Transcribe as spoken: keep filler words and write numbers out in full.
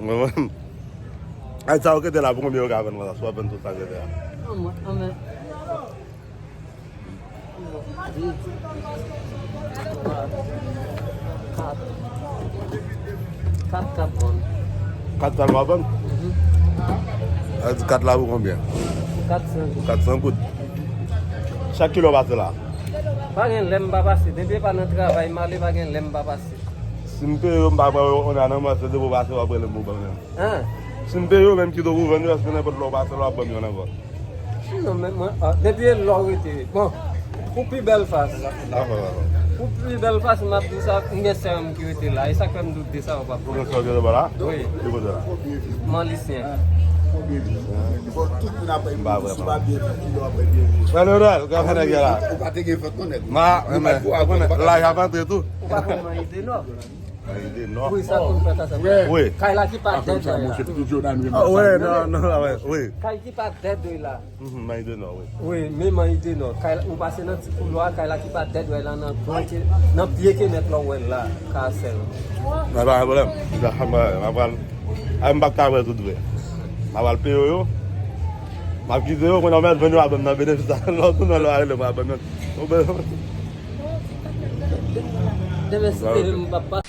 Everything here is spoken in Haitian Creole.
Mwen menm. Ay, sa yo kete la, pou konbyen yo ka vann mwen la? Si w ap vann tout sa kete la. Anmwen, anmwen. Kat. Kat k ap vann. Kat sa l w ap vann? Sa di kat la pou konbyen? Kat san goud. Kat san goud. Chak kilè w pase la? Pa gen lè m pa pase. Depi e pa nan travay m ale, pa gen lè m pa pase. Si m peye yo, m pa pran yo, on a nan mwen, se depi w pase, w ap rele m pou ban m yo. Hein? Si m peye yo, menm kite w pou vann yo, èske nenpòt lè w pase la, w ap ban m yo ankò? Non, men mwen, ah, depi e lò rete. Bon, pou pi bèl fas. Pou pi bèl fas, m ap di sa, m gen sè m ki rete la. E sa k fè m doute sa, w ap. Ou gen sè w ki rete la? Wi. Ki kote la? M an lisyen. Fò tout moun ap bay M pa vre, si pa byen fè, ki lè w ap bay byen viv. Mwen Leonel, kòman nèg la? Ou pa te gen vant non nèg. Ma, men, ou konnen, laj ap antre tou. Ou pa konn manje nò? Manje nò. Wi, sa tou fè sa. Wi. Kay la ki pa dèd la. Tout Jordan wi. Ah, wi, non, non, wi, wi. Kay ki pa dèd la. Mhm, manje nò, wi. Wi, men manje nò. Kay la, ou pase nan ti koulwa, kay la ki pa dèd la nan gran ke, nan pye ke nèt la w wè l la, ka sèl. Nan pa gen pwoblèm. M pral, ay, m pa ka wè tout vre. M pral peye yo. M ap kite yo, kounye a m al vann yo, al ban m nan benefis la. Lè w tounen lè w ale, m al ban m nan. Demen si te vle m p ap pase.